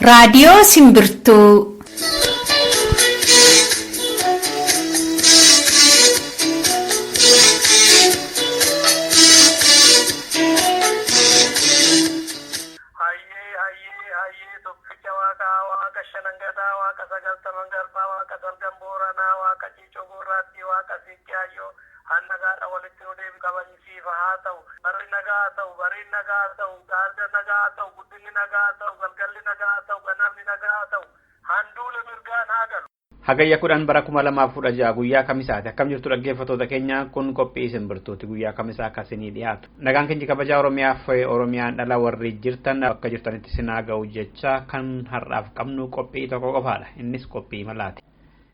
Raadiyoo Simbirtuu. Hayyee hayyee hayyee tokkicha waaqaa waaqa shanan gadaa waaqa sagaltaman garbaa waaqa salgan booranaa waaqa ciicoo gurraattii waaqa siiqqee hayyoo hannagaadha walitti nu deebi kabajisiifa haa ta'u barri nagaa haa ta'u bariin nagaa haa ta'u gaarga nagaa haa ta'u guddinni nagaa haa ta'u galgalli nagaa haa ta'u ganamni nagaa haa ta'u handuula mirgaan haa galu. Hagayya 10 bara 2016 guyyaa kamisaati. Akkam jirtu dhaggeeffattoota keenya, kun qophii simbirtuuti guyyaa kamisaa akkasinii dhiyaatu. Nagaan keenya kabajaa Oromiyaaf Oromiyaan dhala warri jirtan bakka jirtanitti sinaa ga'u jecha kan har'aaf qabnu qophii tokko qofaadha. Innis qophii malaati.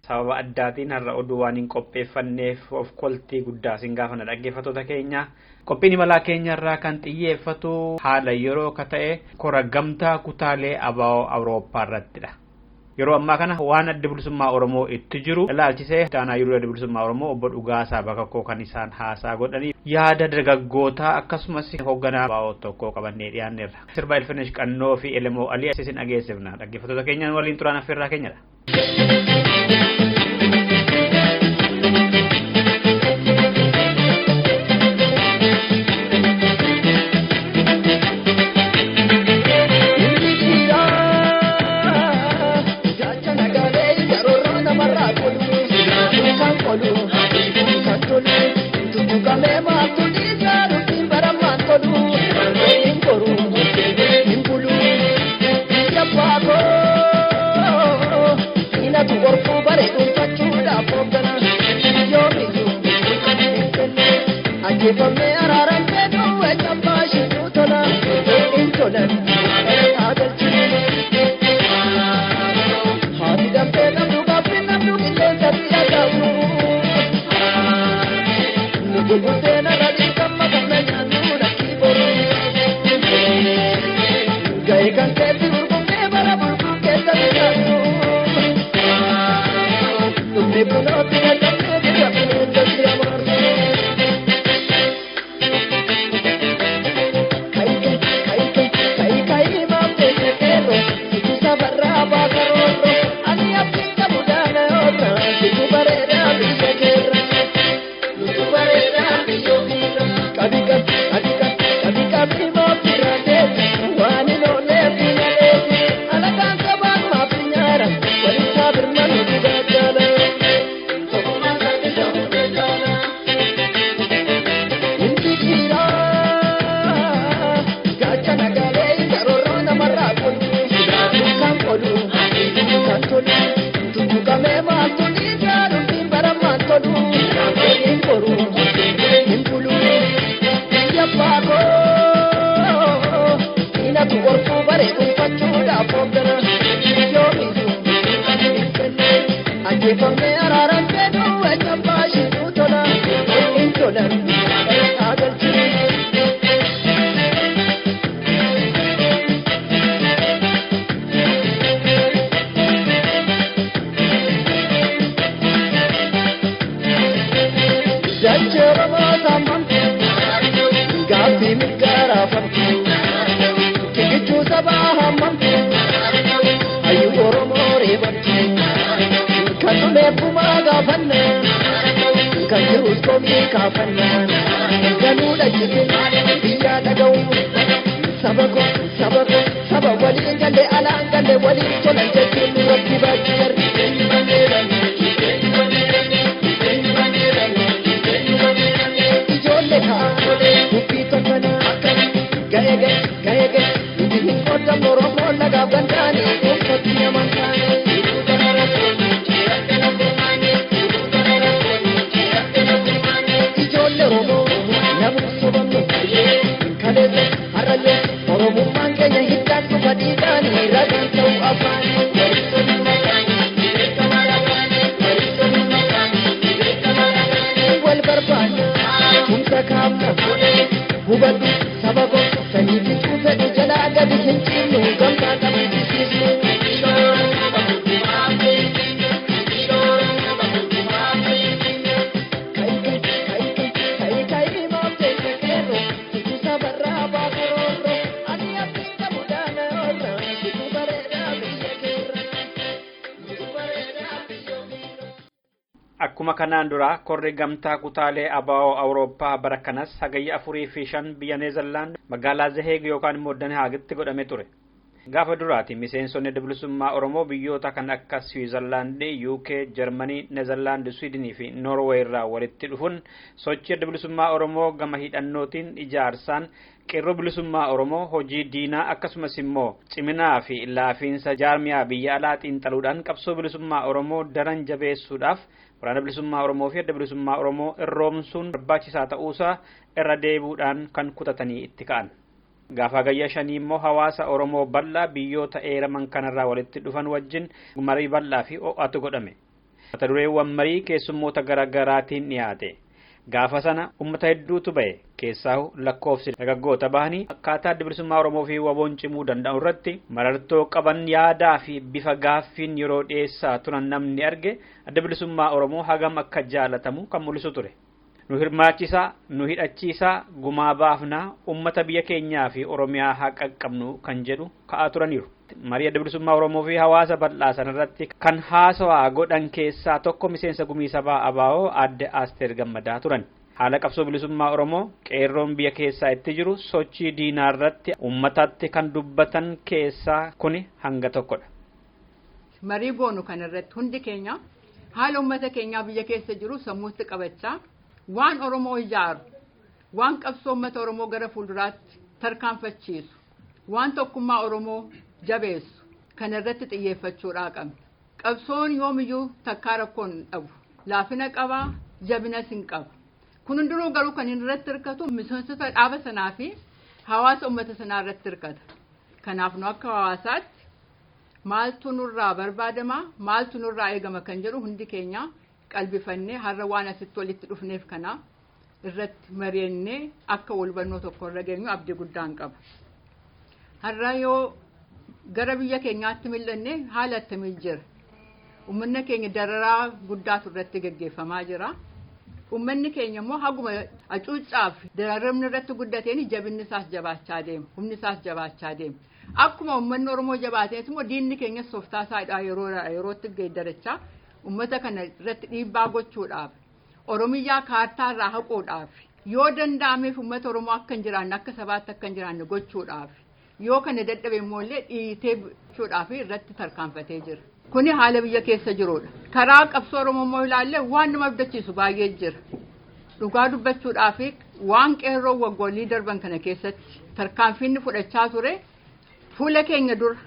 Sababa addaatiin har'a oduu waan hin qopheeffanneef of koltii guddaa sin gaafanna dhaggeeffattoota keenya. Qophiin imalaa keenya irraa kan xiyyeeffatu haala yeroo ka ta'e kora gamtaa kutaalee ABO Awurooppaa irrattidha. Yeroo ammaa kana waan adda bilisummaa Oromoo itti jiru ilaalchisee Taanaa Yeroo adda bilisummaa Oromoo obbo Dhugaasaa Bakakkoo kan isaan haasaa godhanii yaada dargaggootaa akkasumas hoogganaa ABO tokko qabannee dhiyaanneerra. Sirba Ilfinesh Qannoo fi Elemoo Alii isin dhageessifna. Dhaggeeffattoota keenyaan waliin turaan affeerraa keenyadha. Akkuma kanaan dura korri gamtaa kutaalee ABO Awurooppaa bara kanas hagayya 4 fi 5 biyya Neezerlaand magaalaa Zeheeg yookaan immoo Den Haagitti godhame ture. Gaafa duraati miseensonni adda bilisummaa Oromoo biyyoota kan akka Siwiizerlaand, UK, Jarmanii, Neezerlaand, Swiidinii fi Noorweey irraa walitti dhufuun sochii adda bilisummaa Oromoo gama hidhannootiin ijaarsaan qeerroo bilisummaa Oromoo hojii diinaa akkasumas immoo ciminaa fi laafiinsa jaarmiyaa biyya alaa xiinxaluudhaan qabsoo bilisummaa Oromoo daran jabeessuudhaaf waraana bilisummaa Oromoo fi adda bilisummaa Oromoo irroomsuun barbaachisaa ta'uusaa irra deebuudhaan kan kutatanii itti ka'an. Gaafa hagayya 5 immoo hawaasa Oromoo bal'aa biyyoota eeraman kanarraa walitti dhufan wajjin marii bal'aa fi ho'atu godhame. Mata dureewwan marii keessummoota garaagaraatiin dhiyaate. Gaafa sana uummata hedduutu ba'e. Keessaa lakkoofsi dargaggoota bahanii akkaataa adda bilisummaa Oromoo fi waboon cimuu danda'u irratti marartoo qaban yaadaa fi bifa gaaffiin yeroo dhiyeessaa turan namni arge adda bilisummaa Oromoo hagam akka jaalatamu kan mul'isu ture. Nu hirmaachisaa, nu hidhachiisaa, gumaa baafnaa, uummata biyya keenyaa fi Oromiyaa haa qaqqabnu kan jedhu ka'aa turaniiru. Marii adda bilisummaa Oromoo fi hawaasa bal'aa sanarratti kan haasawaa godhan keessaa tokko miseensa gumii sabaa ABO adde Asteer Gammadaa turan. Haala qabsoo bilisummaa Oromoo qeerroon biyya keessaa itti jiru sochii diinaa irratti uummatatti kan dubbatan keessaa kuni hanga tokkodha. Marii goonu kanarratti hundi keenya haala uummata keenyaa biyya keessa jiru sammuutti qabachaa waan Oromoo ijaaru, waan qabsoo uummata Oromoo gara fuulduraatti tarkaanfachiisu, waan tokkummaa Oromoo jabeessu kanarratti xiyyeeffachuudhaa qabna. Qabsoon yoomiyyuu takkaa rakkoon dhabu. Laafina qabaa, jabinas hin qabu. Kun hundinuu garuu kan inni irratti hirkatu miseensota dhaaba sanaa fi hawaasa uummata sanaa irratti hirkata. Kanaaf nu akka hawaasaatti maaltu nurraa barbaadamaa, maaltu nurraa eegama kan jedhu hundi keenya qalbifannee har'a waan asitti walitti dhufneef kana irratti mari'annee akka wal hubannoo tokko irra geenyu abdii guddaan qaba. Har'a yoo gara biyya keenyaatti mil'anne haala akkamii jira? Uummanni keenya dararaa guddaatu irratti gaggeeffamaa jira. Uummanni keenya immoo haguma hacuuccaaf dararamni irratti guddateen jabinni isaas jabaachaa deema. Humni isaas jabaachaa deema. Akkuma uummanni Oromoo jabaatees immoo diinni keenyas tooftaa isaadhaa yerootti geeddarachaa uummata kana irratti dhiibbaa gochuudhaaf Oromiyyaa kaartaa irraa haquudhaaf yoo danda'ameef uummata Oromoo akka hin jiraanne akka sabaatti akka hin jiraanne gochuudhaaf yoo kana dadhabe immoo illee dhiitee gochuudhaaf irratti tarkaanfatee jira. Kuni haala biyya keessa jirudha. Karaa qabsoo Oromoo immoo ilaalle waan nama abdachiisu baay'ee jira. Dhugaa dubbachuudhaaf waan qeerroo waggoolii darban kana keessatti tarkaanfiinni fudhachaa ture fuula keenya dura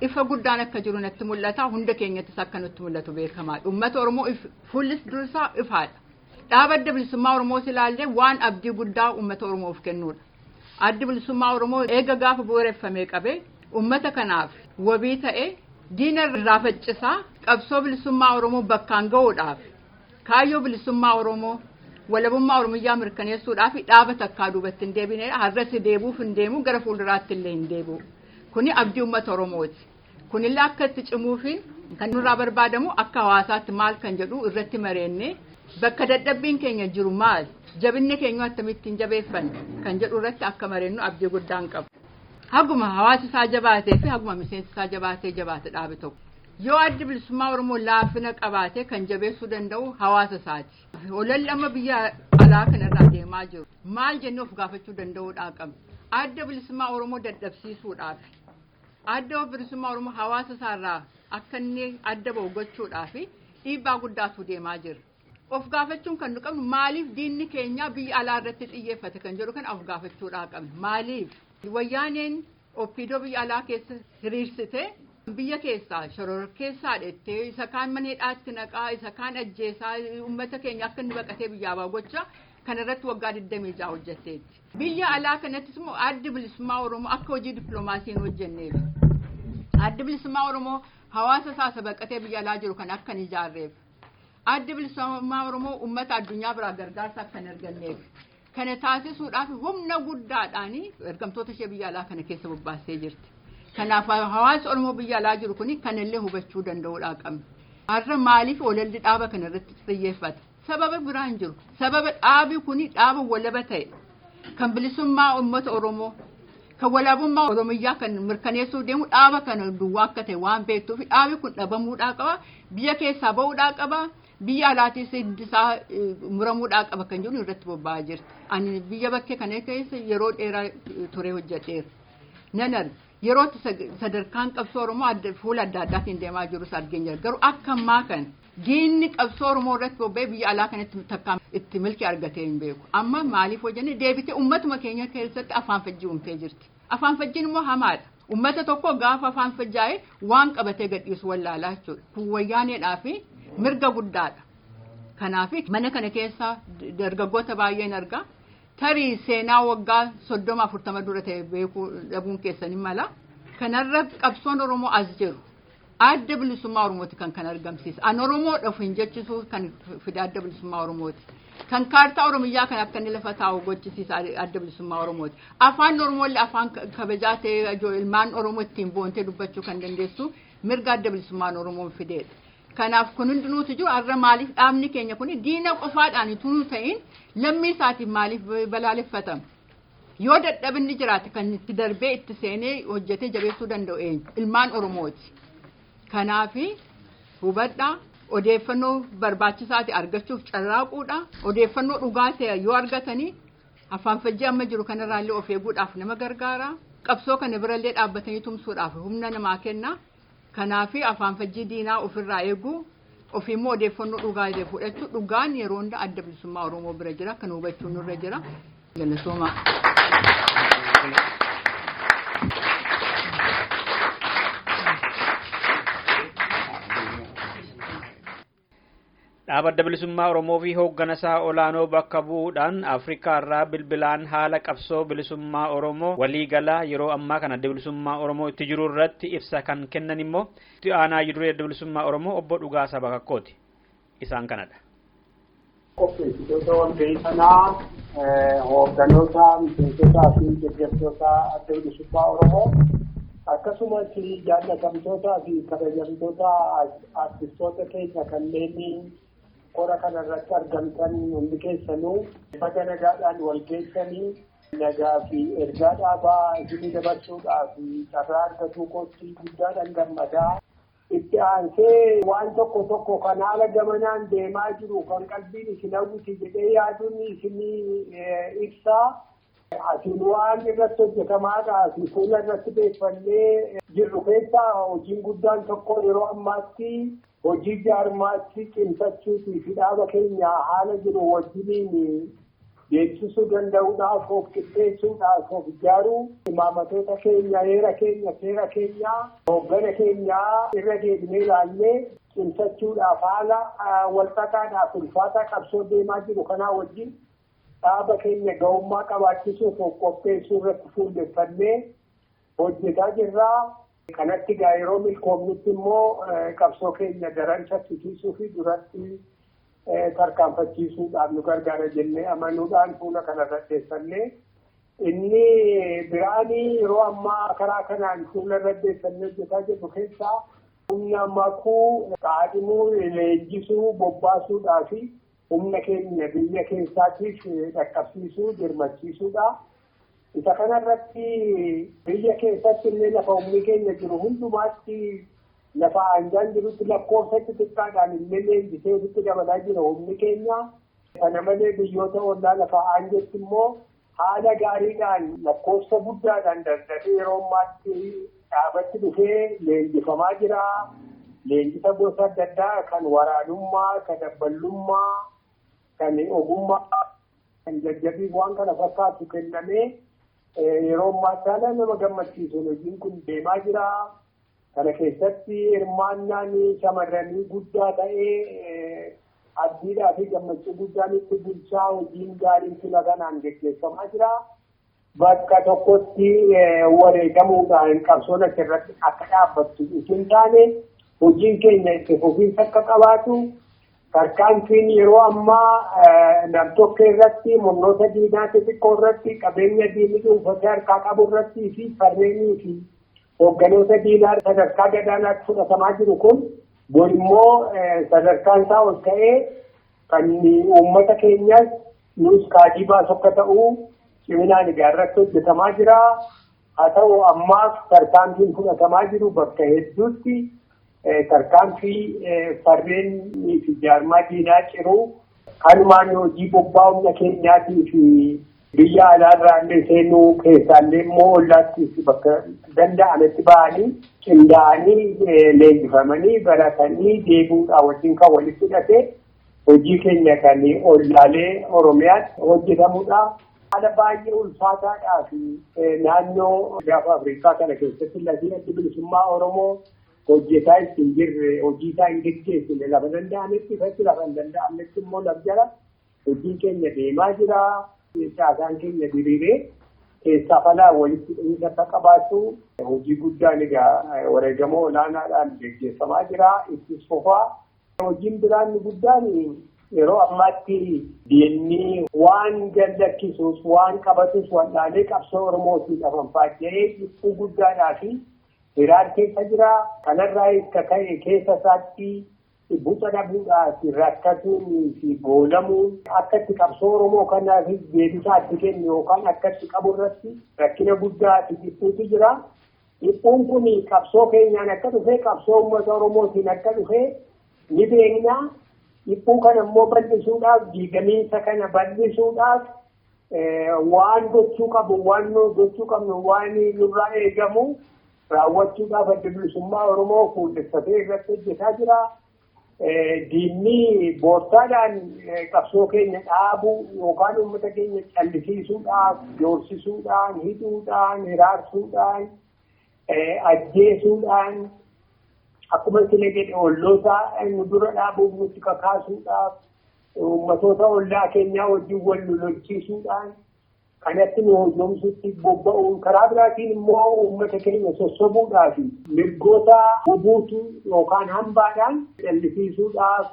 ifa guddaan akka jiru natti mul'ata. Hunda keenyattis akka nutti mul'atu beekamaadha. Uummata Oromoo fuullis dursaa ifaadha. Dhaaba adda bilisummaa Oromoos ilaallee waan abdii guddaa uummata Oromoof kennuudha. Addi bilisummaa Oromoo eega gaafa bu'uureffamee qabee uummata kanaaf wabii ta'ee diina irraa faccisaa qabsoo bilisummaa Oromoo bakkaan gahuudhaaf kaayyoo bilisummaa Oromoo walabummaa Oromiyyaa mirkaneessuudhaaf dhaaba takkaa duubatti hin deebine har'as deebuuf hin deemu gara fuulduraatti illee hin deebi'u. Kuni abdii uummata Oromooti. Kunillee akka itti cimuu fi kan nurraa barbaadamu akka hawaasaatti maal kan jedhu irratti mareenne bakka dadhabbiin keenya jiru maal jabinni keenya akkamittiin jabeeffanne kan jedhu irratti akka mareennu abdii guddaan qabu. Haguma hawaasi isaa jabaatee fi haguma miseensi isaa jabaatee jabaate dhaabe tokko. Yoo addi bilisummaa Oromoo laafina qabaate kan jabeessuu danda'u hawaasa isaati. Holalli amma biyya alaa kanarraa deemaa jiru. Maal jennee of gaafachuu danda'uudhaa qabna. Adda bilisummaa Oromoo dadhabsiisuudhaaf adda bilisummaa Oromoo hawaasa isaarraa akka inni adda ba'u gochuudhaaf dhiibbaa guddaatu deemaa jira. Of gaafachuun kan nu qabnu maaliif diinni keenya biyya alaa irratti xiyyeeffate kan jedhu kan of gaafachuudhaa qabna. Maaliif? Wayyaaneen OPDO biyya alaa keessa hiriirsite biyya keessaa shororkeessaa dheettee isa kaan mana hidhaatti naqaa isa kaan ajjeesaa uummata keenya akka inni baqatee biyyaa bahu gocha kanarratti waggaa 26 hojjetteetti. Biyya alaa kanattis immoo addi bilisummaa Oromoo akka hojii dippiloomaasii hin hojjenneef. Addi bilisummaa Oromoo hawaasa isaa baqatee biyya alaa jiru kan akka hin ijaarreef. Addi bilisummaa Oromoo uummata addunyaa biraa gargaarsa akka hin arganneef. Kana taasisuudhaaf humna guddaadhaan ergamtoota ishee biyya alaa kana keessa bobbaasee jirti. Kanaaf hawaasa Oromoo biyya alaa jiru kun kanallee hubachuu danda'uudhaa qabna. Har'a maaliif walalli dhaaba kana irratti xiyyeeffata? Sababa biraa hin jiru. Sababa dhaabi kun dhaaba walaba ta'e kan bilisummaa uummata Oromoo kan walaabummaa Oromiyyaa kan mirkaneessuu deemu dhaaba kana duwwaa akka ta'e waan beektuuf dhaabi kun dhabamuudhaa qaba. Biyya keessaa bahuudhaa qaba. Biyya alaatiis hiddi isaa muramuudhaa qaba kan jedhu irratti bobba'aa jirti. Ani biyya bakkee kana keessa yeroo dheeraa ture hojjedheera. Nan arga. Yeroo sadarkaan qabsoo Oromoo fuula adda addaatiin deemaa jirus argeen jira. Garuu akka ammaa kana diinni qabsoo Oromoo irratti bobba'ee biyya alaa kanatti takkaan itti milkii argatee hin beeku. Amma maaliif hojjenne deebitee uummatuma keenya keessatti afaan fajjii uumtee jirti. Afaan fajjiin immoo hamaadha. Uummata tokko gaafa afaan fajjaa'e waan qabatee gadhiisu wallaalaa jechuudha. Kun wayyaaneedhaa fi mirga guddaadha. Kanaaf mana kana keessa dargaggoota baay'een argaa. Tarii seenaa waggaa 30-40 dura ta'e beekuu dhabuun keessan hin mala. Kanarra qabsoon Oromoo as jiru. Adda bilisummaa Oromooti kan argamsiisa. An Oromoo dhafu hin jechisu kan fide adda bilisummaa Oromooti. Kan kaartaa Oromiyyaa kan akka inni lafa taa'u gochisiisa adda bilisummaa Oromooti. Afaan Oromoo illee afaan kabajaa ta'e ilmaan Oromoo ittiin boontee dubbachuu kan dandeessu mirga adda bilisummaan Oromoon fideedha. Kanaaf kun hundinuutu jiru har'a maaliif dhaabni keenya kun diina qofaadhaan utuu ta'in lammii isaatiif maaliif balaaleffatama? Yoo dadhabinni jiraate kan itti darbee itti seenee hojjetee jabeessuu danda'u eenyu? Ilmaan Oromooti. Kanaaf hubadhaa odeeffannoo barbaachisaa ta'e argachuuf carraaquudha. Odeeffannoo dhugaa ta'e yoo argatanii afaan fajjii amma jiru kanarraallee of eeguudhaaf nama gargaara. Qabsoo kana birallee dhaabbatanii tumsuudhaaf humna namaa kenna. Kanaaf afaan fajjii diinaa ofirraa eeguu ofiimmoo odeeffannoo dhugaa ta'e fudhachuu dhugaan yeroo hunda adda bilisummaa Oromoo bira jira kan hubachuun nurra jira. Galatooma. Dhaaba adda bilisummaa Oromoo fi hoogganasaa olaanoo bakka bu'uudhaan Afrikaa irraa bilbilaan haala qabsoo bilisummaa Oromoo waliigalaa yeroo ammaa kana adda bilisummaa Oromoo itti jiru irratti ibsa kan kennan immoo itti aanaa duree adda bilisummaa Oromoo obbo Dhugaasaa Bakakkooti. Isaan kanadha. Qopheessitoota walgahii sanaa hoogganoota miseensotaa fi deeggartoota adda bilisummaa Oromoo akkasumas jaallatamtootaa fi kabajamtoota artistoota keenya kanneen kora kanarratti argamtan hundi keessanuu baga nagaadhaan wal geessanii nagaa fi ergaa dhaabaa isinii dabarsuudhaaf carraa argatuu kootti guddaadhaan gammadaa. Itti aansee waan tokko tokko kan haala gamanaan deemaa jiru kan qalbiin isin hawwiti jedhee yaaduun isinii ibsaa. Asiin waan irratti hojjetamaadhaa fi fuula irratti beekfannee jirru keessaa hojiin guddaan tokko yeroo ammaatti hojii jaarmaatti cimsachuutii fi dhaaba keenya haala jiru wajjiniin beeksisuu danda'uudhaaf of qixxeessuudhaaf of ijaaruu imaamatoota keenya heera keenya seera keenya hooggana keenya irra deebinee ilaallee cimsachuudhaaf haala walxaxaadhaaf ulfaataa qabsoo deemaa jiru kanaa wajjin dhaaba keenya ga'ummaa qabaachisuuf of qopheessuu irratti fuulleffannee hojjetaa jirraa. Kanatti egaa yeroo milkoomnutti immoo qabsoo keenya daran saffisiisuu fi duratti tarkaanfachiisuudhaaf nu gargaara jennee amanuudhaan fuula kanarra deessannee inni biraanii yeroo ammaa karaa kanaan fuula irra deessannee hojjetaa jirru keessaa humna makuu qaadhimuu leenjisuu bobbaasuudhaa fi humna keenya biyya keessaatiif dhaqqabsiisuu dirmachiisuudha. Isa kanarratti biyya keessatti illee lafa humni keenya jiru hundumaatti lafa aanjaan jirutti lakkoofsa xixiqqaadhaan illee leenjisee ofitti dabalaa jira humni keenya. Kana malee biyyoota ollaa lafa aanjetti immoo haala gaariidhaan lakkoofsa guddaadhaan daldalii yeroo ammaatti dhaabatti dhufee leenjifamaa jira. Leenjisa gosa adda addaa kan waraanummaa, kan dabballummaa, kan ogummaa, kan jajjabii waan kana fakkaatu kennamee yeroo ammaa haala nama gammachiisuun hojiin kun deemaa jira. Kana keessatti hirmaannaan shamarranii guddaa ta'ee abdiidhaa fi gammachuu guddaan itti bulchaa hojiin gaariin fila kanaan geggeeffamaa jira. Bakka tokkotti wareegamuudhaan qabsoon achirratti akka dhaabbattu utuu hin taane hojiin keenya itti fufiinsa akka qabaatu tarkaanfiin yeroo ammaa nam-tokkee irratti murnoota diinaa xixiqqoo irratti qabeenya diinni dhuunfatee harkaa qabu irratti fi farreenii fi hoogganoota diinaa sadarkaa gadaanaatti fudhatamaa jiru kun bor immoo sadarkaan isaa ol ka'ee kan uummata keenyas nus kaadii baasu akka ta'u ciminaan egaa irratti hojjetamaa jira. Haa ta'u ammaaf tarkaanfiin fudhatamaa jiru bakka hedduutti Tarkaanfii farreen fi jaarmaa diinaa ciruu kanumaan hojii bobbaa humna keenyaatii fi biyya alaarraa illee seenuu keessaallee immoo ollaattis bakka danda'ametti ba'anii qindaa'anii leenjifamanii baratanii deebi'uudhaan wajjin kan walitti hidhate hojii keenya kan ollaalee Oromiyaatti hojjetamudha. Haala baay'ee ulfaataadhaa fi naannoo gaafa Afrikaa kana keessatti lafii adda bilisummaa Oromoo hojjetaa ittiin jirre hojii isaa hin geggeessine lafa danda'ametti ifatti lafa hin danda'amnetti immoo laf jala hojiin keenya deemaa jira. Caasaan keenya diriiree keessaa falaa walitti hidhamiinsa akka qabaatu hojii guddaan egaa wareegama olaanaadhaan geggeeffamaa jira. Ittis fufaa. Hojiin biraan guddaan yeroo ammaatti diinni waan gallakkisuus waan qabatus waldaalee qabsoo Oromootiin afanfaajja'ee dhiphuu guddaadhaa fi hiraar keessa jira. Kanarraa akka ka'e keessa isaatti buca dhabuudhaaf rakkatuun fi goolamuun akka itti qabsoo Oromoo kanaafis deebisaa itti kennu yookaan akka itti qabu irratti rakkina guddaa fi dhiphuutu jira. Dhiphuun kun qabsoo keenyaan akka dhufe qabsoo uummata Oromootiin akka dhufe ni beekna. Dhiphuu kana immoo bal'isuudhaaf diigamiinsa kana bal'isuudhaaf waan gochuu qabu waan gochuu qabnu waan nurraa eegamu raawwachuudhaaf adda bilisummaa Oromoo fuulleffatee irratti hojjetaa jira. Diinni boortaadhaan qabsoo keenya dhaabuu yookaan uummata keenya callisiisuudhaaf, doorsisuudhaan, hidhuudhaan, hiraarsuudhaan, ajjeesuudhaan akkuma isin jedhe olloota nu dura dhaabuuf nutti kakaasuudhaaf uummatoota ollaa keenyaa wajjin wal lolchiisuudhaan kanatti nu hojjomsutti bobba'uun karaa biraatiin immoo uummata keenya sossobuudhaaf mirgoota bubuutu yookaan hambaadhaan callisiisuudhaaf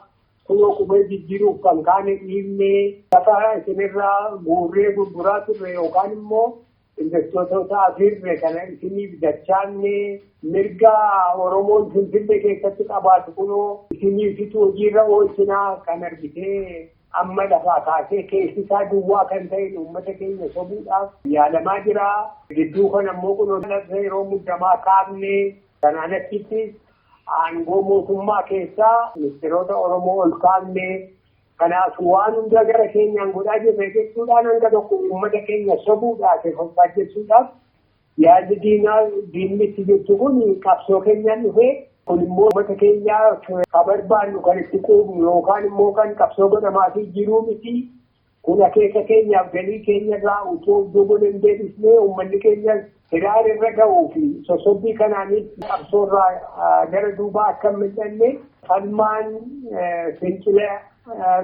kunoo qubee jijjiiruuf kan kaane dhiibnee lafa isinirraa guurree gurguraa turre yookaan immoo investitoota afirre kana isiniif dachaanne mirga Oromoon Finfinnee keessatti qabaatu kunoo isiniifitu hojiirra oolchinaa kan argitee amma lafaa kaasee keessi isaa duwwaa kan ta'e uummata keenya sobuudhaaf yaalamaa jira. Gidduu kana immoo kunoo yeroo muddamaa kaafne kanaan achitti aangoo mootummaa keessaa ministeerota Oromoo ol kaafne kanaaf waan hunda gara keenyaan godhaa jirre jechuudhaan hanga tokko uummata keenya sobuudhaaf faffaajessuudhaaf yaadni diinaa diinni itti jirtu kun qabsoo keenyaan dhufee kun immoo uummata keenyaaf ka barbaannu kan itti quubnu yookaan immoo kan qabsoo godhamaafii jiruu miti. Kun akeeka keenyaaf galii keenyarraa utuu duubaan hin deebisnee uummanni keenya hiraar irra ga'uu fi sossobbii kanaanis qabsoorraa gara duubaa akka hin mil'anne falmaan fincila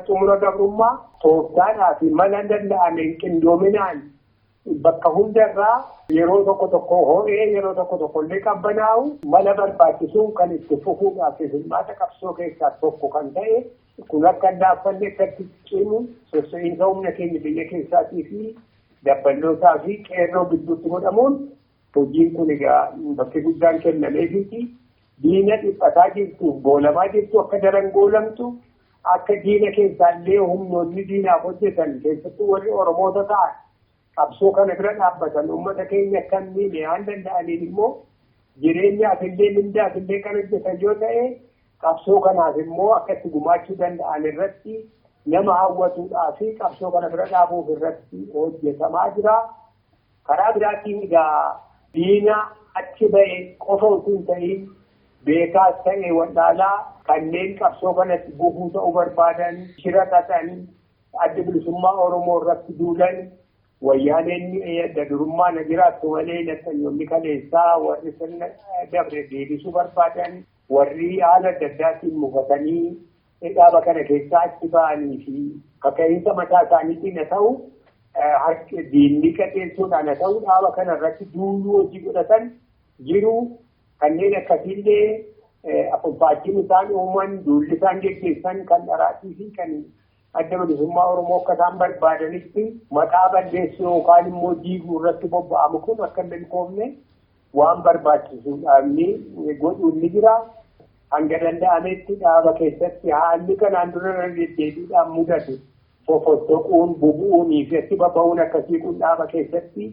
xumura gabrummaa tooftaadhaa fi mala danda'ameen qindoominaan bakka hundarraa yeroo tokko tokko ho'ee yeroo tokko tokko illee qabbanaa'u mala barbaachisuun kan itti fufuudhaaf hirmaata qabsoo keessaa tokko kan ta'e kun akka hin dhaabbanne akkatti cimu soso'iinsa humna keenya biyya keessaatii fi dabballootaa fi qeerroo gidduutti godhamuun hojiin kun egaa bakki guddaan kennameefiiti. Diina dhiphataa jirtuuf goolamaa jirtu akka daran goolamtu akka diina keessaallee humnoonni diinaaf hojjetan keessattuu warri Oromoota ta'an qabsoo kana bira dhaabbatan uummata keenya akka hin miine waan danda'aniin immoo jireenyaaf illee mindaaf illee kan hojjetan yoo ta'e qabsoo kanaaf immoo akka itti gumaachuu danda'an irratti nama hawwatuudhaa fi qabsoo kana bira dhaabuuf irratti hojjetamaa jira. Karaa biraatiin egaa diina achi ba'e qofa utuu hin ta'in beekaas ta'e wallaalaa kanneen qabsoo kanatti gufuu ta'uu barbaadan shira xaxan adda bilisummaa Oromoo irratti duulan wayyaaneen adda durummaa na jiraattu malee nafxanyoonni kaleessaa warri sirna dabre deebisuu barbaadan warri haala adda addaatiin mufatanii dhaaba kana keessaa achi ba'anii fi kaka'iinsa mataa isaaniitiin haa ta'u diinni qaxeessuudhaan haa ta'u dhaaba kana irratti duuluu hojii godhatan jiru kanneen akkasiillee afuuffaachiin isaan uuman duulli isaan geggeessan kan dharaatii fi kan adda bilisummaa Oromoo akka isaan barbaadanitti maqaa balleessuu yookaan immoo diiguu irratti bobba'amu kun akka hin milkoofne waan barbaachisu dhaabni godhuun ni jira. Hanga danda'ametti dhaaba keessatti haalli kanaan dura irra deddeebiidhaan mudate fofottoquun bubu'uunii fi achi babba'uun akkasii kun dhaaba keessatti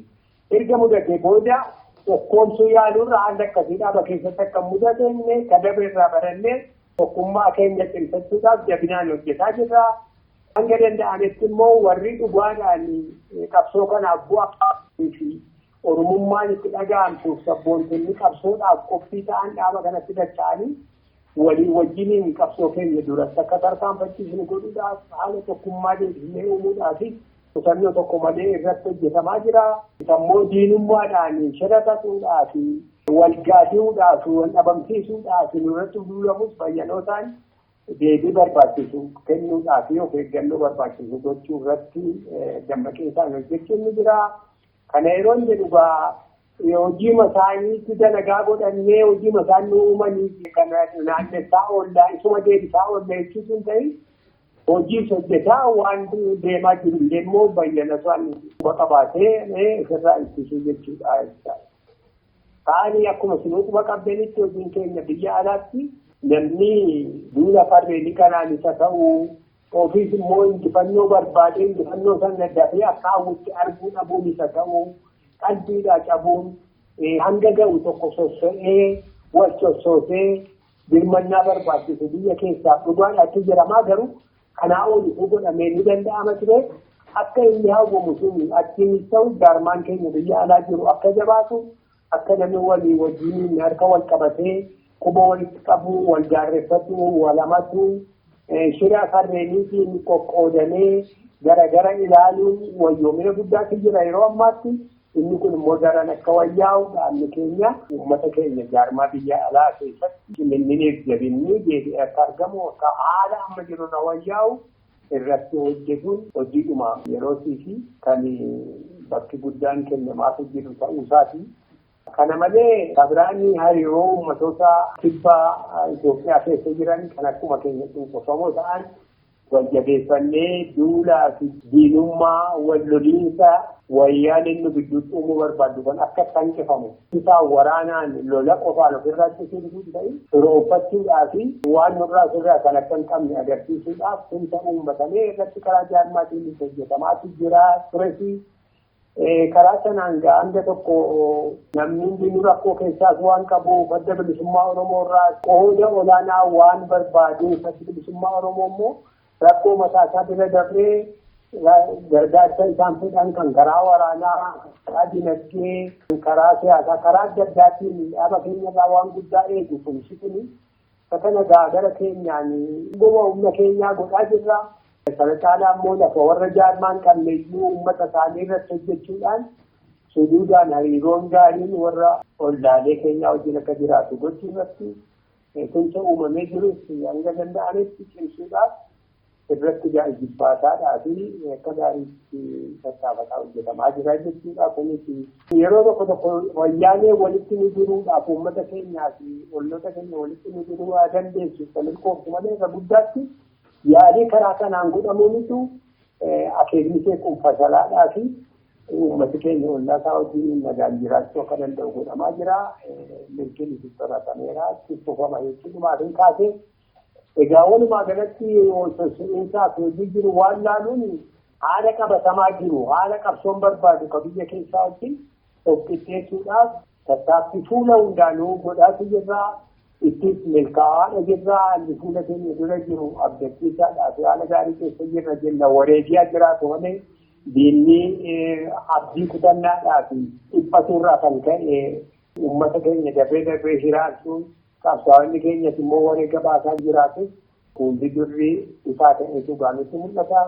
erga mudate booda Tokkoomsuu yaaluurra haala akkasii dhaaba keessatti akka mudatenne kadaba irraa barannee tokkummaa keenya cimsachuudhaaf jabinaan hojjetaa jirra. Hanga danda'ametti immoo warri dhugaadhaan qabsoo kanaaf bu'aa fi oromummaan itti dhaga'amtuuf sabboontonni qabsoodhaaf qophii ta'an dhaaba kanatti dacha'anii walii wajjiniin qabsoo keenya duratti akka tarkaanfachiisnu godhuudhaaf haala tokkummaa deebisnee uumuudhaaf kutannoo tokko malee irratti hojjetamaa jira. Immoo diinummaadhaan shiratuudhaaf wal gaadi'uudhaaf wal dhabamsiisuudhaaf nurratti duulamus bayyanootaan deebii barbaachisu kennuudhaaf of eeggannoo barbaachisu gochuu irratti dammaqeessaan hojjechuun ni jira. Kana yeroo inni dhugaa hojii masaaniitti dalagaa godhannee hojii masaan nu uumanii kana naannessaa oollaa isuma deebisaa oollaa jechuutu hin ta'in hojii hojjetaa waan deemaa jiru illee immoo bayyana isaan quba qabaatee ofirraa ittisuu jechuudha jechuudha. Kaanii akkuma isin quba qabdanitti hojiin keenya biyya alaatti namni duula farreenii kanaan isa ta'uu ofiis immoo injifannoo barbaadee injifannoo sana dafee akka hawwutti arguu dhabuun isa ta'uu qalbiidhaa cabuun hanga ga'u tokko sosso'ee wal sossoosee birmannaa barbaachisu biyya keessaaf dhugaadhaatti jiramaa garuu kanaa ol ifuu godhamee ni danda'ama ture akka inni hawwamu sun achiinis ta'u jaarmaan keenya biyya alaa jiru akka jabaatu akka namni walii wajjiniin harka wal qabatee quba walitti qabu wal gaarreeffatu wal hamatu shira farreeniitiin qoqqoodamee garagara ilaaluun wayyoomina guddaatu jira yeroo ammaatti. Inni kun immoo daran akka wayyaa'u dhaabni keenya uummata keenya jaarmaa biyya alaa keessatti ciminiif jabinni deebi'ee akka argamu akka haala amma jiru irra wayyaa'u irratti hojjetuun hojiidhuma yerootii fi kan bakki guddaan kennamaaf jiru ta'uu isaati. Kana malee kabiraanni hariiroo uummatoota kibbaa Itoophiyaa keessa jiran kan akkuma keenya cunqurfamoo ta'an wal jabeeffannee duulaa fi diinummaa wal loliinsa wayyaan inni gidduutti uumuu barbaadu kan akka hanqifamu. Isaan waraanaan lola qofaan ofirraa ittisuun ta'in firoonfachuudhaa fi waan nurraa sirraa kan akka hin qabne agarsiisuudhaaf tumsa uummatamee irratti karaa jaarmaatiin hojjetamaatu jira tures. Karaa sanaan hanga tokko namni hundinuu rakkoo keessaas waan qabuuf adda bilisummaa Oromoo irraa qooda olaanaa waan barbaaduuf adda bilisummaa Oromoo immoo rakkoo mataa isaa bira darbee gargaarsa isaan fedhan kan karaa waraanaa, karaa dinagdee, karaa siyaasaa, karaa adda addaatiin dhaaba keenyarraa waan guddaa eegu tumsi kuni kana gara keenyaan goma humna keenyaa godhaa jirra. Sana caalaa immoo lafa warra jaarmaan qabneyyuu uummata isaanii irratti hojjechuudhaan suduudhaan hariiroon gaariin warra ollaalee keenyaa wajjin akka jiraatu gochuu irratti tumsa uumamee jirus hanga danda'ametti cimsuudhaaf irratti jibbaataadhaa fi akka gaariitti tattaafataa hojjetamaa jira jechuudha. Kunis yeroo tokko tokko wayyaanee walitti nu diruudhaaf uummata keenyaa fi olloota keenya walitti nu diruu waa dandeessu kan milkooftu malee irra guddaatti yaalii karaa kanaan godhamuunitu akeekni ishee kun fashalaadhaa fi uummati keenya ollaa isaa wajjin nagaan jiraachuu akka danda'u godhamaa jira. Milkiin itti horatameera itti fufama jechuudhumaaf kaasee. Egaa walumaa galatti sosso'iinsaa fi hojii jiru waan laaluun haala qabatamaa jiru haala qabsoon barbaadu ka biyya keessaa wajjin of qixxeessuudhaaf tattaaffii fuula hundaanuu godhaatu jirraa ittis milkaa'aadha jirraa haalli fuula keenya dura jiru abdachiisaadhaa fi haala gaarii keessa jirra jenna wareegiyaa jiraatu malee diinni abdii kutannaadhaa fi dhiphaturraa kan ka'e uummata keenya darbee darbee hiraarsuun qabsaa'onni keenyas immoo wareega baasaa jiraatus fuulli durri ifaa ta'etu gaalutti mul'ata.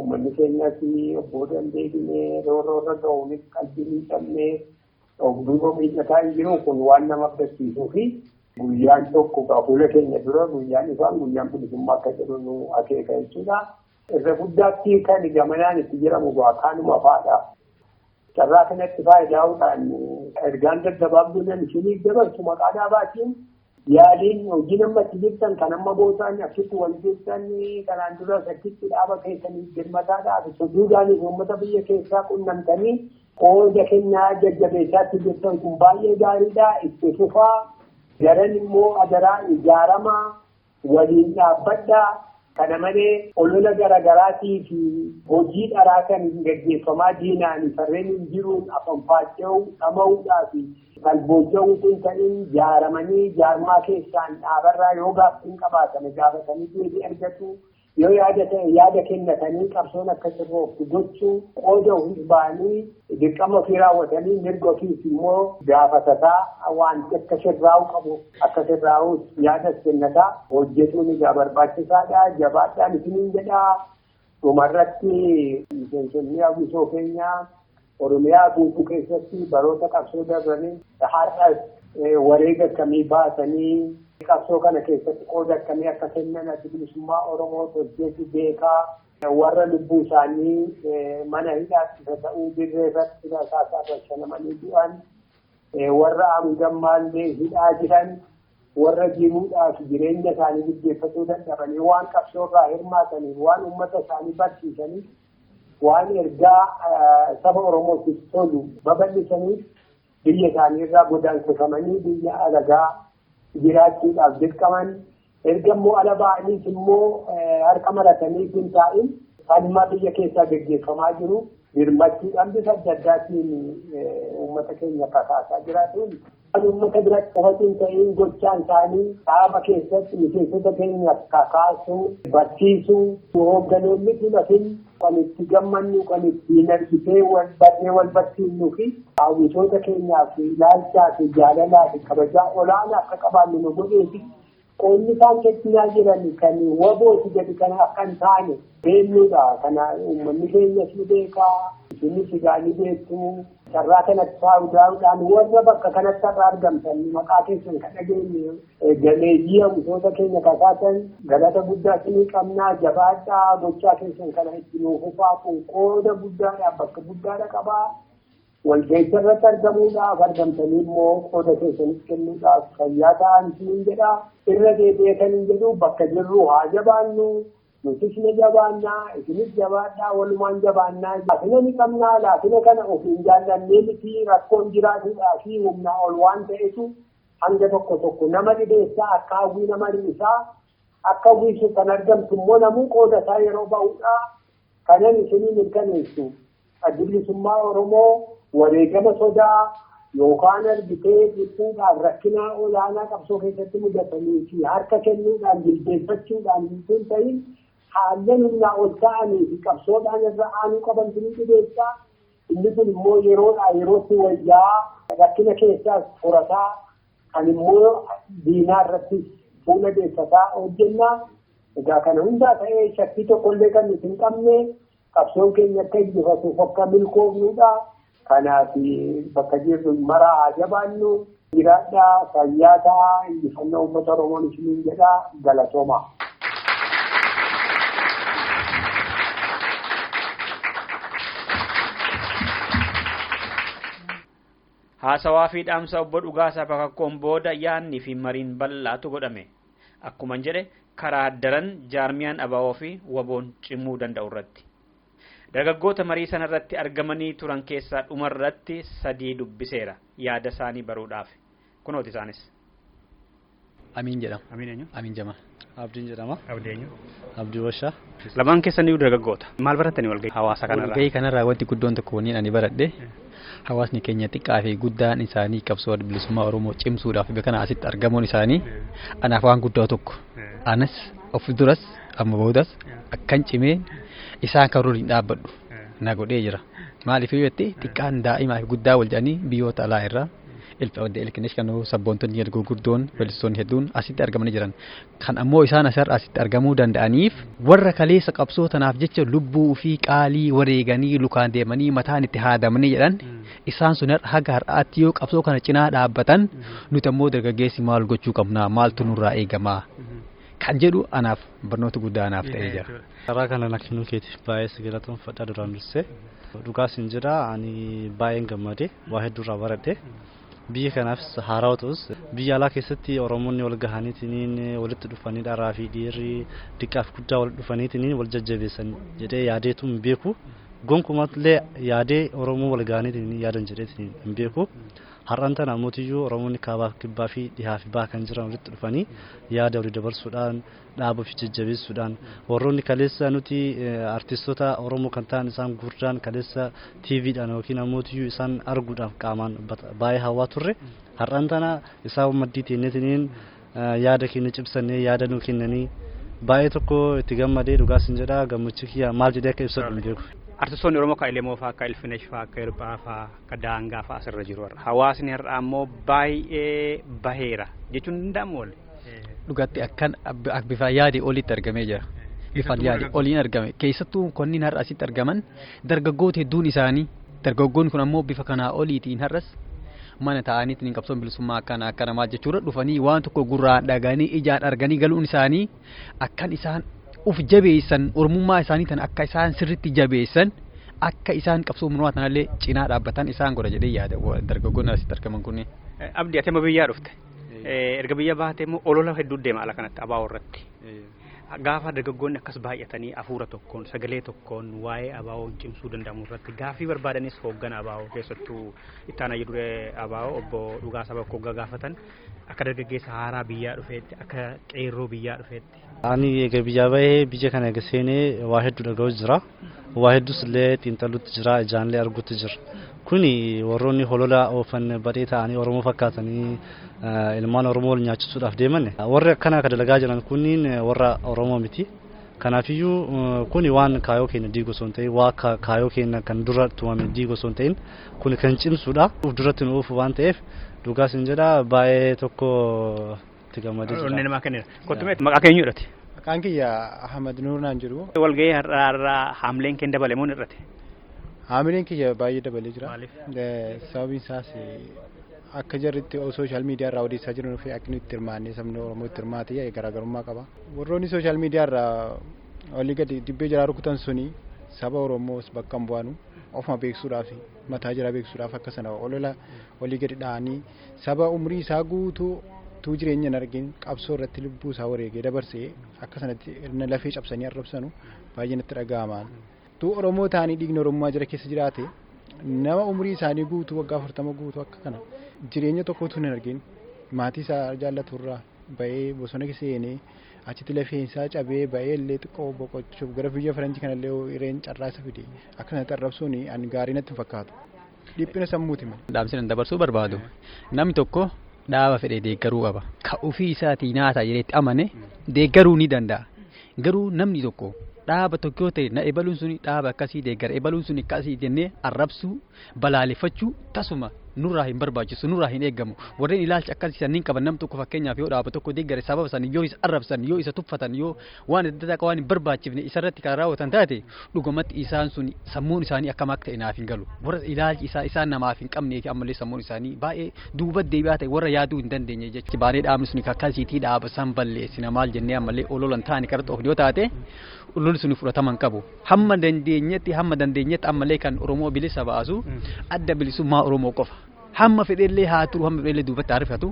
Uummanni keenyas obbo Dandeebinee rooroo irra ga'uunis qalbii miidhamnee of duuba miidhataa hin jiru kun waan nama abdachiisuu fi guyyaan tokko fuula keenya dura guyyaan ifaan guyyaan bilisummaa akka jedhu nu akeeka jechuudha. Irra guddaatti kan gamanaan itti jedhamu kaanuma fa'aadha. Carraa kanatti faayidaa'uudhaan ergaan daddabaabduudhaan isiniif dabarsu maqaa dhaabaatiin yaaliin hojii namatti jirtan kan amma gootaan achitti wal jirtan kanaan duras achitti dhaaba keessanii birmataadhaaf soduudhaanis uummata biyya keessaa qunnamtanii qooda kennaa jajjabeessaatti jirtan kun baay'ee gaariidha itti fufaa daran immoo adaraa ijaaramaa waliin dhaabbadhaa Kana malee olola garaagaraatii fi hojii dharaa kan gaggeeffamaa diinaan farreen hin jiruun afanfaaca'uu dhama'uudhaa fi kan booja'uu kun ta'in jaaramanii jaarmaa keessaan dhaabarraa yoo gaaffiin qabaatan gaafatanii deebii argatu. Yoo yaada ta'e yaada kennatanii qabsoon akka sirrooftu gochuu qooda ofiis ba'anii dirqama ofii raawwatanii mirga ofiis immoo gaafatataa wanti akka sirraa'u qabu akka sirraa'us yaada kennataa hojjetuun egaa barbaachisaadha jabaadhaan isiniin jedhaa. Dhumarratti miseensonni hawwisoo keenyaa Oromiyaa guutuu keessatti baroota qabsoo darbanii har'as wareega akkamii baasanii qabsoo kana keessatti qooda akkamii akka kennan adda bilisummaa Oromoo hojjetu beekaa warra lubbuu isaanii mana hidhaatti isa ta'uu dirree irratti rasaasaa bashanamanii du'an warra hangammaallee hidhaa jiran warra jiruudhaaf jireenya isaanii gaggeeffatuu dadhabanii waan qabsoo irraa hirmaataniif waan uummata isaanii barsiisaniif waan ergaa saba Oromootiif tolu babal'isaniif biyya isaanii irraa godaansifamanii biyya alagaa jiraachuudhaaf dirqaman erga immoo ala ba'aniis immoo harka maratanii hin taa'in falmaa biyya keessaa gaggeeffamaa jiru birmachuudhaan bifa adda addaatiin uummata keenya kakaasaa jiraatuun. Uummata biratti qofatu hin ta'in gochaan isaanii dhaaba keessatti miseensota keenya kakaasuu barsiisuu hoogganoonni filafin kan itti gammannu kan ittiin argitee barree wal barsiisnuu fi hawwisoota keenyaaf ilaalchaa fi jaalalaa fi kabajaa olaanaa akka qabaannu nu godheefi qoonni isaan kennaa jiran kan wabooti jedhu kana akka hin taane beeknuudha. Kana uummanni keenyas ni beekaa isinis egaa ni beektu. Carraa kanatti faayuudhaan warra bakka kanatti har'a argamtan maqaa keessan kan dhageenye galeeyyii hawwisoota keenya kakaasan galata guddaa isinii qabnaa jabaadhaa gochaa keessan kana itti nuuf fufaa kun qooda guddaadha bakka guddaadha qabaa. Walga'icha irratti argamuudhaaf argamtanii immoo qooda keessanis kennuudhaaf fayyaa ta'an isiniin jedhaa. Irra deebi'ee kan hin jedhu bakka jirru haa jabaannu. Nutis ni jabaannaa, isinis jabaadhaa, walumaan jabaannaa. Laafina ni qabnaa, laafina kana ofiin jaallannee miti rakkoon jiraatuudhaa fi humnaa ol waan ta'etu hanga tokko tokko nama dhibeessaa akka hawwii nama dhibisaa akka hawwiisu kan argamtu immoo namuu qooda isaa yeroo ba'uudha. Kanan isinii mirkaneessu addi bilisummaa Oromoo wareegama sodaa yookaan argitee dhiphuudhaaf rakkina olaanaa qabsoo keessatti mudatanii fi harka kennuudhaan jilbeeffachuudhaan hin ta'in haallan humnaa ol ta'anii fi qabsoodhaan irra aanuu qabantu ni dhibeessaa. Inni kun immoo yeroodhaa yerootti wayyaa rakkina keessaas furataa kan immoo diinaa irratti fuula deeffataa hojjennaa. Egaa kana hundaa ta'ee shakkii tokkollee kan nuti hin qabne qabsoon keenya akka injifatuuf akka milkoofnudha. Kanaaf bakka jirru maraa haa jabaannu jiraadhaa fayyaa ta'aa injifannoo uummata Oromoon isiniin jedhaa galatooma. Haasawaa fi dhaamsa obbo Dhugaasaa Bakakkoon booda yaadni fi mariin bal'aatu godhame. Akkuma jedhe karaa daran jaarmiyaan abaa'oo fi waboon cimuu danda'u irratti. Dargaggoota marii sana irratti argamanii turan keessaa dhumarratti sadii dubbiseera yaada isaanii baruudhaaf. Kunooti isaanis. Amiin jedhama. Amiin eenyu? Amiin Jamal. Abdiin jedhama. Abdii eenyu? Abdii Washaa. Lamaan keessaniyyuu dargaggoota. Maal baratanii walgahii hawaasa kanarraa? Walgahii kanarraa wanti guddoon tokko wanni ani baradhe hawaasni keenya xiqqaa fi guddaan isaanii qabsoo bilisummaa Oromoo cimsuudhaaf bakka kana asitti argamuun isaanii anaaf waan guddaa tokko. Anas of duras amma boodas akkan cimee isaan kan hin dhaabbadhu na godhee jira. Maaliif yoo jette xiqqaan daa'imaa fi guddaa wal jedhanii biyyoota alaa irraa ilkinesh kan sabboontonni gurguddoon weellistoonni hedduun asitti argamanii jiran. Kan ammoo isaan asirra asitti argamuu danda'aniif warra kaleessa qabsoo tanaaf jecha lubbuu fi qaalii wareeganii lukaan deemanii mataan itti haadamanii jedhan isaan sun haga har'aatti yoo qabsoo kana cinaa dhaabbatan nuti ammoo dargaggeessi maal gochuu qabnaa maaltu nurraa eegamaa kan jedhu anaaf barnoota guddaa anaaf ta'ee jira. Karaa kana na kennuu keetiif baay'ee si galatoomfadha duraan dursee. Dhugaas hin jira ani baay'een gammade waa hedduurraa baradhe. Biyya kanaafis haarawaa ta'us biyya alaa keessatti Oromoonni wal gahaniitiin walitti dhufanii dharaa fi dhiirri xiqqaaf guddaa wal dhufaniitiin wal jajjabeessan jedhee yaadeetu hin beeku. Gonkumallee yaadee Oromoo wal gahaniitiin yaadan jedheetiin hin beeku. Har'aan tana ammoo Oromoonni kaabaaf kibbaa fi dhihaa fi baha kan jiran walitti dhufanii yaada walii dabarsuudhaan dhaabuu fi jajjabeessuudhaan warroonni kaleessa nuti artistoota Oromoo kan ta'an isaan gurdaan kaleessa TVdhaan yookiin ammoo isaan arguudhaaf qaamaan baay'ee hawwaa turre. Har'aan tana isaan maddii teenyeetiniin yaada keenya cimsannee yaada nuu kennanii baay'ee tokko itti gammadee dhugaas hin jedhaa gammachuu kiyya maal jedhee akka ibsadhu hin beeku. Artistoonni Oromoo akka Elemoo fa'aa, akka Ilfinesh fa'aa, akka Hirphaa fa'aa, akka Daangaa fa'aa asirra jiru har'a. Hawaasni har'a ammoo baay'ee baheera jechuun ni danda'amu wali. Dhugaatti akkan bifa yaade olitti argamee jira. Bifa yaade oliin argame. Keessattuu kunniin har'a asitti argaman dargaggoota hedduun isaanii dargaggoonni kun ammoo bifa kanaa oliitiin har'as mana taa'aniitiin qabsoon bilisummaa akkana akkana maal jechuudha dhufanii waan tokko gurraan dhaganii ijaan arganii galuun isaanii akkan isaan uf jabeessan ormummaa isaanii tan akka isaan sirritti jabeessan akka isaan qabsoo mormaa tanallee cinaa dhaabbatan isaan godha jedhee yaada dargaggoonni asitti argaman kunneen. Abdii ati amma biyyaa dhufte. Erga biyya baate immoo olola hedduu deema ala kanatti ABO irratti. Gaafa dargaggoonni akkas baay'atanii hafuura tokkoon sagalee tokkoon waa'ee ABO cimsuu danda'amu irratti gaafii barbaadanis hooggana ABO keessattuu itti aanaa duree ABO obbo Dhugaasaa Bakkoo gaafatan akka dargaggeessa haaraa biyyaa dhufeetti akka qeerroo biyyaa dhufeetti. Ani egaa biyyaa bahee biyya kana eega seenee waa hedduu dhaga'u jira. Waa hedduus illee xiinxaluutti jira ijaanillee arguutti jira. Kuni warroonni holola oofan badhee ta'anii Oromoo fakkaatanii ilmaan Oromoo wal nyaachisuudhaaf deeman warri akkana akka dalagaa jiran kunniin warra Oromoo miti. Kanaafiyyuu kuni waan kaayoo keenya diigu osoo hin ta'in waa kaayoo keenya kan dura tumame diigu osoo hin ta'in kuni kan cimsuudha. Uf duratti nu oofu waan ta'eef dhugaas hin jedha baay'ee tokko itti gammadee jira. Onnee namaa kenneera. Kottu mee maqaa keenyu jedhati. Maqaan kiyya Ahmad Nuur naan jedhu. Walgahii har'aa haamleen kee dabale moo hir'ate? Haamileen kiyya baay'ee dabalee jira. Maaliif? Sababiin isaas akka jarritti sooshaal miidiyaa irraa odeessaa jiran fi akka nuti hirmaannee sabni Oromoo itti hirmaate garaagarummaa qaba. Warroonni sooshaal miidiyaa irraa olii gadi dibbee jaraa rukutan suni saba Oromoos bakka hin bu'anu ofuma beeksisuudhaaf mataa jaraa beeksisuudhaaf akka sana olola olii gadi dha'anii saba umrii isaa guutuu tuu jireenya hin argin qabsoo irratti lubbuu isaa wareegee dabarsee akka sanatti lafee cabsanii arrabsanu baay'ee natti dhaga'amaan. Tuu Oromoo ta'anii dhiigni Oromummaa jara keessa jiraate nama umrii isaanii guutuu waggaa 40 guutuu akka kana jireenya tokko utuu hin argin maatii isaa jaallatu irraa ba'ee bosona keessa seenee achitti lafeen isaa cabee ba'ee illee xiqqoo boqochuuf gara biyya faranjii kanallee hireen carraa isa fide akka sanatti arrabsuun ani gaarii natti hin fakkaatu. Dhiphina sammuuti malee. Dhaamsi nan dabarsuu barbaadu namni tokko dhaaba fedhe deeggaruu qaba. Ka ofii isaatii nyaata jedhetti amane deeggaruu ni danda'a. Garuu namni tokko dhaaba tokko yoo ta'e na ebaluun suni dhaaba akkasii deeggara ebaluun suni akkasii jennee arrabsuu balaaleffachuu tasuma nurraa hin barbaachisu nurraa hin eeggamu warreen ilaalcha akkasii sanniin qaban nam tokko fakkeenyaaf yoo dhaaba tokko deeggare sababa san yoo isa arrabsan yoo isa tuffatan yoo waan adda addaa waan hin barbaachifne isarratti kan raawwatan taate dhugumatti isaan sun sammuun isaanii akkam akka ta'e naaf hin galu warra ilaalchi isaa isaan namaaf hin qabnee fi ammallee sammuun isaanii baay'ee duuba deebi'aa ta'e warra yaaduu hin dandeenye jechuudha. Baanee dhaabni sun akkasiitii dhaaba san balleessina maal jennee ammallee ololan taane karaa of yoo taate lolli sun fudhatama hin qabu. Hamma dandeenyetti ammallee kan Oromoo bilisa baasu adda bilisummaa Oromoo qofa. Hamma fedhellee haa turu hamma fedhellee duubatti harkifatu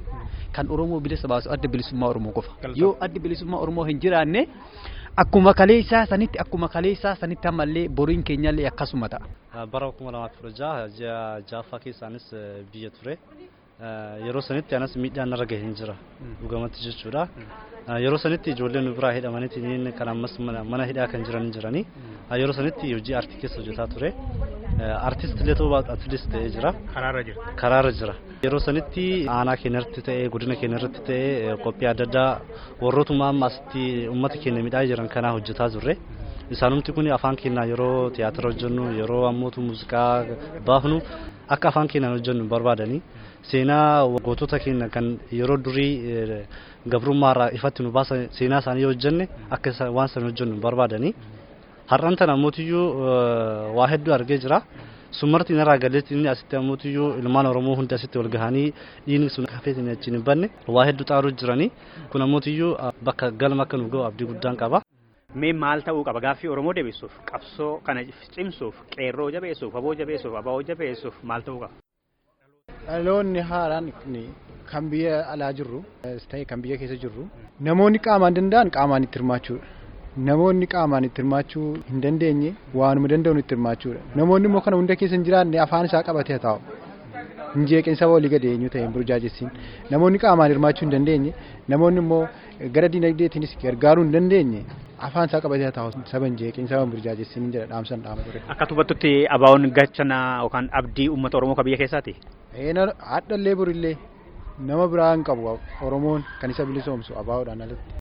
kan Oromoo bilisa baasu adda bilisummaa Oromoo qofa. Yoo addi bilisummaa Oromoo hin jiraanne akkuma kaleessaa sanitti ammallee boriin keenyallee akkasuma ta'a. Bara 2016 ji'a ja'affaa keessaanis biyya ture. Yeroo sanitti anas miidhaan narra gahee hin jira dhugamatti jechuudha. Yeroo sanitti ijoolleen nu biraa hidhamaniitiin kan ammas mana hidhaa kan jiran jiranii. Yeroo sanitti hojii aartii keessa hojjetaa ture. Aartist illee ta'uu baatu atileet ta'ee jira. Karaarra jira. Karaarra jira. Yeroo sanitti aanaa keenya irratti ta'ee godina keenya irratti ta'ee qophii adda addaa warrootuma amma asitti uummata keenya miidhaa jiran kanaa hojjetaa turre. Isaanumti kun afaan keenyaa yeroo tiyaatira hojjennu yeroo ammootu muuziqaa baafnu akka afaan keenyaan hojjennu barbaadanii seenaa gootota keenya kan yeroo durii gabrummaarraa ifatti nu baasan seenaa isaanii yoo hojjenne akka waan sana hojjennu barbaadanii har'aan tana ammootiyyuu waa hedduu argee jira. Summarti narraa galeetti inni asitti ammootiyyuu ilmaan Oromoo hundi asitti wal gahanii dhiigni sun hafeetiin achiin hin banne waa hedduu xaaruu jiranii kun ammootiyyuu bakka galma akka nu ga'u abdii guddaan qaba. Mee maal ta'uu qaba gaaffii Oromoo deebisuuf qabsoo kana cimsuuf qeerroo jabeessuuf aboo jabeessuuf abaa'oo jabeessuuf maal ta'uu qaba? Dhaloonni haaraan kan biyya alaa jirru ta'e kan biyya keessa jirru namoonni qaamaan danda'an qaamaan itti hirmaachuudha. Namoonni qaamaan itti hirmaachuu hin dandeenye waanuma danda'uun itti hirmaachuudha. Namoonni immoo kana hunda keessa hin jiraanne afaan isaa qabatee haa taa'u. Hin jeeqin saba olii gadi eenyu ta'e hin burjaajessin. Namoonni qaamaan hirmaachuu hin dandeenye, namoonni immoo gara dinagdeetiinis gargaaruu hin dandeenye afaan isaa qabatee taa'u saba hin jeeqin saba hin burjaajessin jedha dhaamsan dhaama ture. Akka hubattutti ABO'n gachana yookaan abdii uummata Oromoo kan biyya keessaati. Hadhallee borillee nama biraa hin qabu Oromoon kan isa bilisoomsu ABO'dhaan alatti.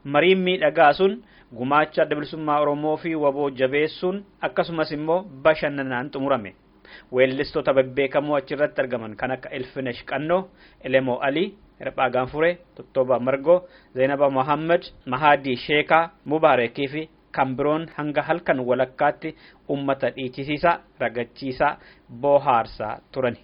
Mariin miidhagaa sun gumaacha adda bilisummaa Oromoo fi WBO jabeessuun akkasumas immoo bashannanaan xumurame. Weellistoota bebbeekamoo achirratti argaman kan akka Ilfinesh Qannoo, Elemoo Alii, Hirphaa Gaanfuree, Tottobaa Margoo, Zeenaba Mohammed, Mahadii Sheekaa, Mubaarekii fi kan biroon hanga halkan walakkaatti uummata dhiichisiisaa, ragachiisaa, boohaarsaa turani.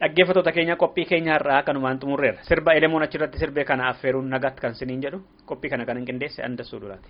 Dhaggeeffattoota keenya qophii keenya har'aa kanumaan xumurreerra. Sirba Elemoon achirratti sirbee kana affeeruun nagaatti kan siniin jedhu qophii kana kan hin qindeesse Andassuu Duraati.